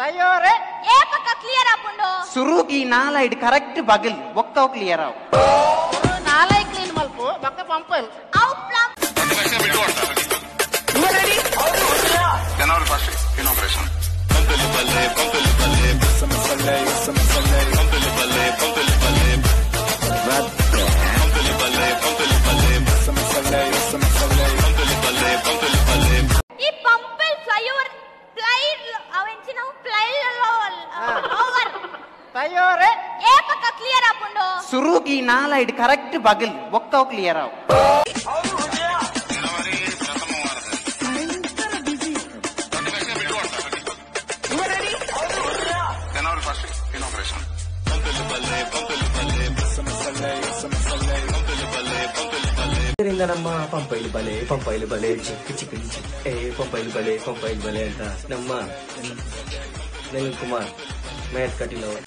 Flyover ಏಪಕ clear ಆಪುಂಡು? ಸುರುಗಿ ನಾಲೈಡ್ ಕರೆಕ್ಟ್ ಬಗಲ್ ಬೊಕ್ಕ ಕ್ಲಿಯರ್ ಆವು. ನಾಲೈ ಕ್ಲೀನ್ ಮಲ್ಪು ಬೊಕ್ಕ ಪಂಪಲ್. ಅವು ಪ್ಲಮ್ ಜನವರಿ ಫಸ್ಟ್ ಇನಾಗ್ರೇಷನ್. ಈ ಪಂಪಲ್ ಫ್ಲೈಓವರ್ ಫ್ಲೈ ಅವೆಂಚಿನ ಫ್ಲೈ ಓವರ್ ಫ್ಲೈಓವರ್ ಏಪಕ ಕ್ಲಿಯರ್ ಆಪುಂಡು? ಸುರುಗಿ ನಾಲೈಡ್ ಕರೆಕ್ಟ್ ಬಗಲ್ ಬೊಕ್ಕ ಕ್ಲಿಯರ್ ಆವು. ಜನವರಿ ಪ್ರಥಮ ವಾರದಲ್ಲಿ. January first inauguration. ಇದರಿಂದ ನಮ್ಮ ಪಂಪೈಲು ಬಲೆ ಪಂಪೈಲು ಬಲೆ ಚಿಕ್ಕ ಚಿಕ್ಕ ಚಿಕ್ಕ ಏ ಪಂಪೈಲು ಬಲೆ ಪಂಪೈಲು ಬಲೆ ಅಂತ ನಮ್ಮ ನವೀನ್ ಕುಮಾರ್ ಮಹೇಶ್ ಕಟೀಲ್ ಅವರು.